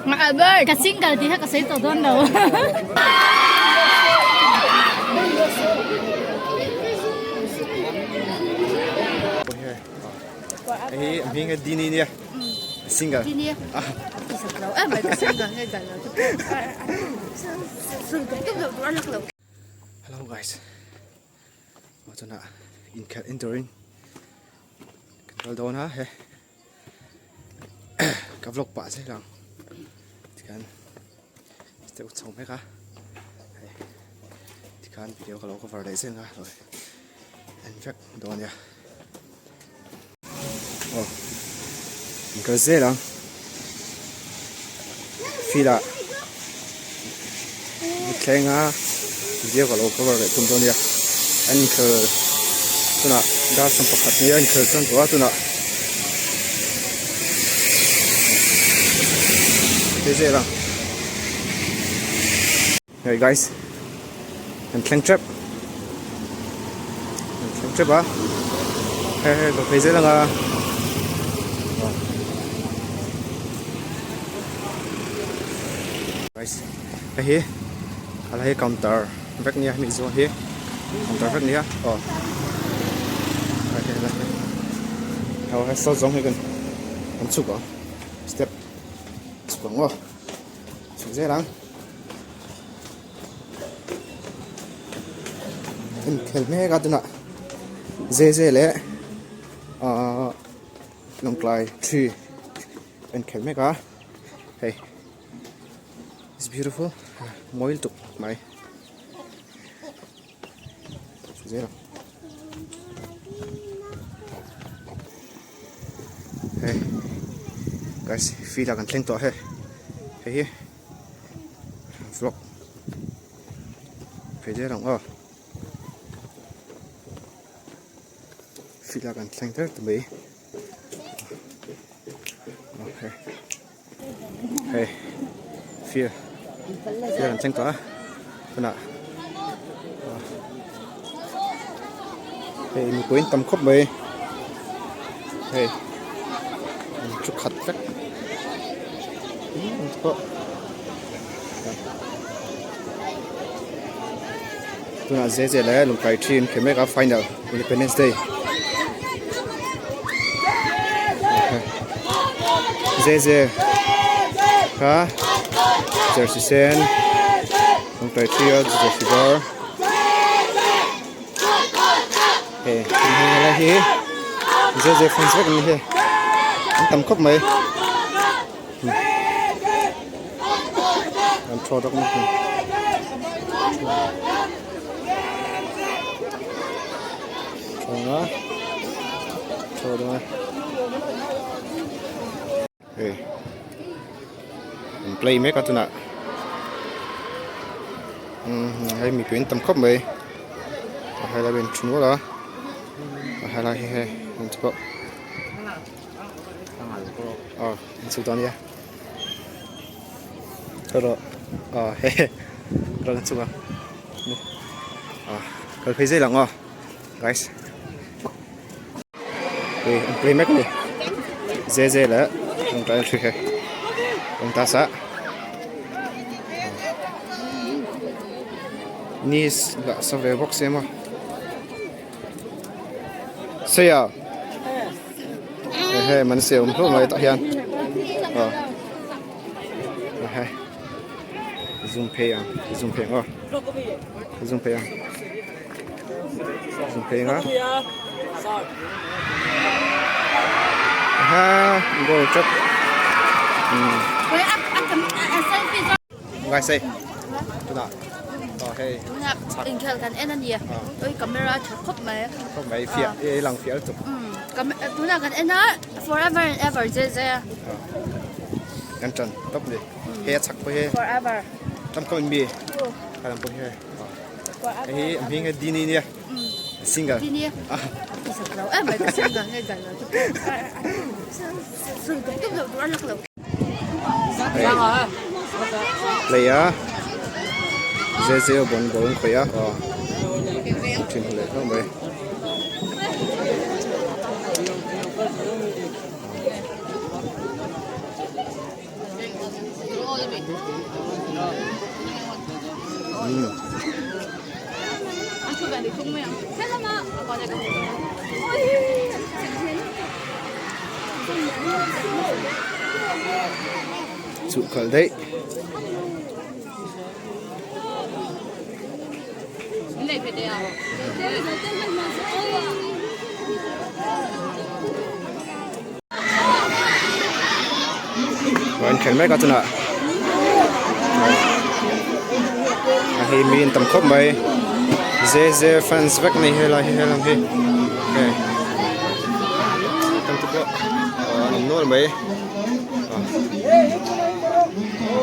Albert ka single tih kha ka sawi tawh dawn lo. Hei a hming hi Dini nia single. Dini Hello guys. Tuna inkhelh en turin kan kal dawn a he ka vlog pah zel ang tikhan step chho mek a hei tikhan video ka lo cover leh zel ang a en vek dawn nia aw in kal zel ang field ah thleng a video ka lo cover leh tum dawn nia an inkhel tunah dar 11 nia an inkhel chuan tawh a tunah phei zel ang hey guys an thleng tep an thleng tep a hei hei ka phei zel ang a guys hei hi a la hi counter vek nia hemi zawng hi counter vek nia aw hei hei hei hei hei saw zawng hi kan kan chhuk ang step chhuk ang aw chhuk zel ang. Inkhel mek a tunah ze ze leh ahh lawngtlai thi a inkhel mek a hei it's beautiful mawi lutuk mai zel ang hei guys field ah kan thleng tawh hei hei hi. Vlog phei zel ang aw field ah kan thleng der ta mai okay hei field field kan thleng tawh a tunah hei mipui an tam khawp mai hei an thu khat vek tunah zel zel a lungkai thin khi mek a final independence day zel zel kha jersey sen lungkai thi a jersey var Hei helai hi zir zir fans vek an ni hei an tam khawp mai an thaw dawk mai thaw a thaw dawn a hei an play mek a tunah umm hei mipui an tam khawp mai a helai in thu nual a a helai hi hei an chu pawh aw an chhuk dawn nia erawh aw hehe rawn an chhuk a ah kal phei zel ang aw guys. Hei an play mek a ni ze ze leh tawngtai an hri hei tawngtai sa ni lah sa ve bawk sia maw seia hei man siam awm hlauh mai tah hian aw hei zoom phei ang zoom phei ang aw zoom phei ang. Zoom phei ang a. Aha, goal chop. Ngai sei. Tuna. Oh hei. Tuna inkhel kan en ania. Oi camera tha khawp mai. Khawp mai fiah e lang fiah lutuk. Tuna kan en a forever and ever je je. Kan tan top ni. Hei a chak pawh hi. Forever. Tam khawp in mi. Kalam pawh hi. Hei hi a hming hi Dini nia single Dini play a ze ze bon ball an khawih a aw thin hle hlawm mai. Chuh khalh daih. An khelh mek a chunah a hei mi an tam khawp mai ze ze fans vek a ni helai hi helam hi hei tam te pawh an awm nual mai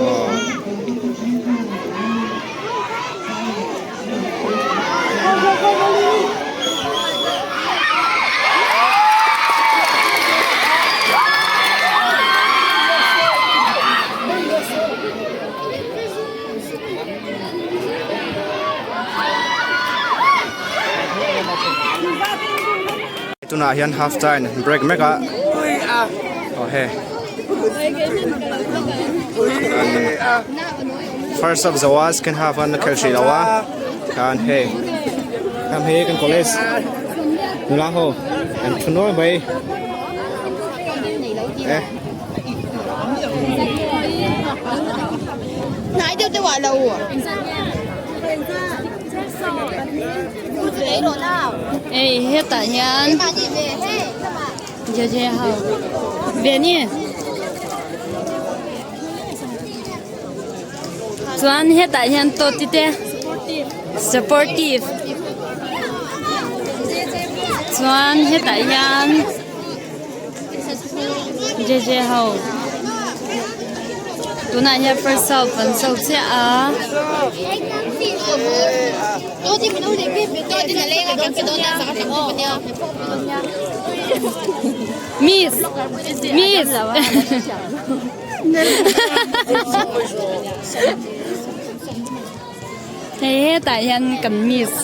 aw. Tunah hian half time break mek a aw he first half zo a second half an khel hrih lo a khan hei kham hi kan college nula ho an thu nual mai e Ei hetah hian jeje ho ve ni chuan hetah hian tawti te supportive chuan hetah hian jeje ho tunah hian first half an zo chiah a. Miss Miss Hei hetah hian kan miss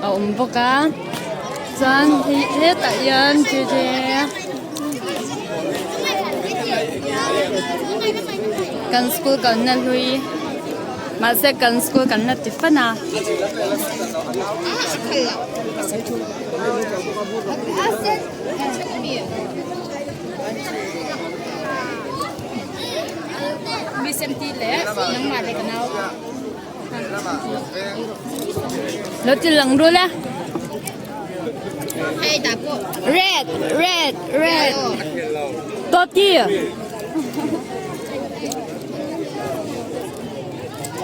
a awm bawk a chuan hei hetah hian jeje kan school kalna hlui mahse kan school kan la ti fan a. Lo ti lang rul e. Red, red, red. Toti.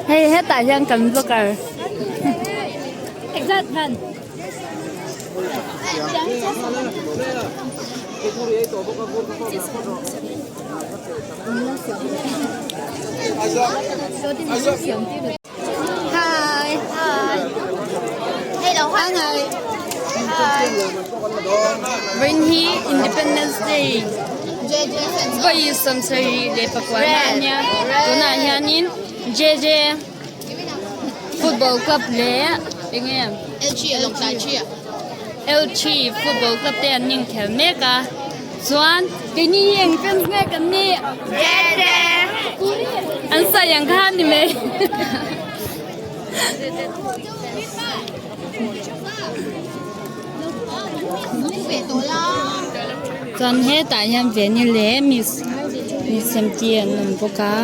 Hei hetah hian kan vlogger. Exact man. Hi. Hi. Hello, hi. Hi. Vawiin hi Independence Day vawi sawmsarih leh pakua na a nia tunah hianin JJ football club leh eng nge LG football club te an inkhel mek a chuan keini hi eng fans nge kan nih an sawi ang kha a ni mai. Chuan hetah hian Veni leh Miss Miss Semti an awm bawk a.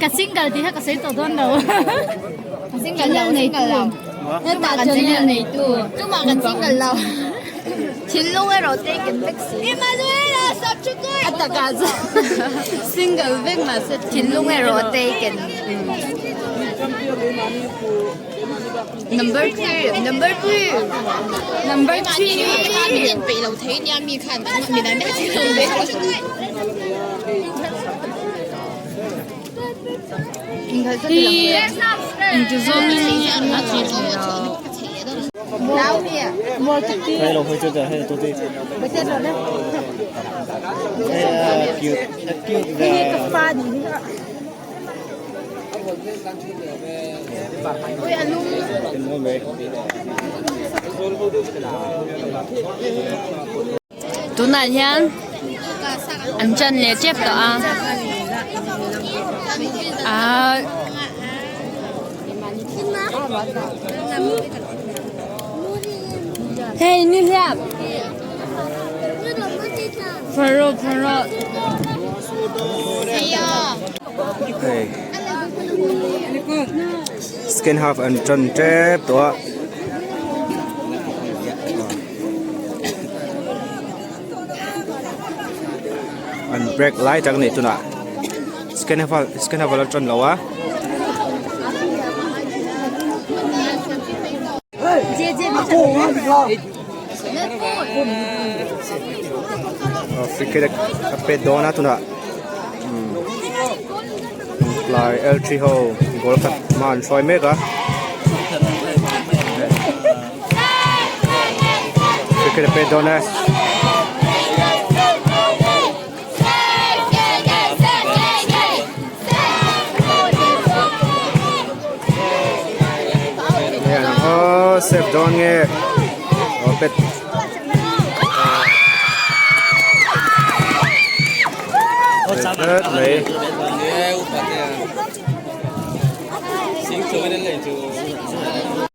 Ka single tih kha ka sawi tawh dawn lo. Single lo single lo. Hetah channel neitu. Tumah kan single lo. Thinlung erawh taken vek si. Emanuela subscribe. A takah chuan single vek mahse thinlung erawh taken. Number 3 Number 3 Number 3 Peih lo thei nia mi khan mi dang deuh chi lo ve. Hi engti zawngin nge an tih theih loh. Tunah hian an ṭan leh ṭep tawh a ahh hei nihliap phoro phoro. Hei second half an ṭan ṭep tawh a. An break lai tak a nih tunah second half second half a la tan lo a. Cricket a pet dawn a tunah tlai L3 ho goal khat hma an hruai mek a. Cricket a pet dawn e. Aw save dawn nge aw pet pet mai.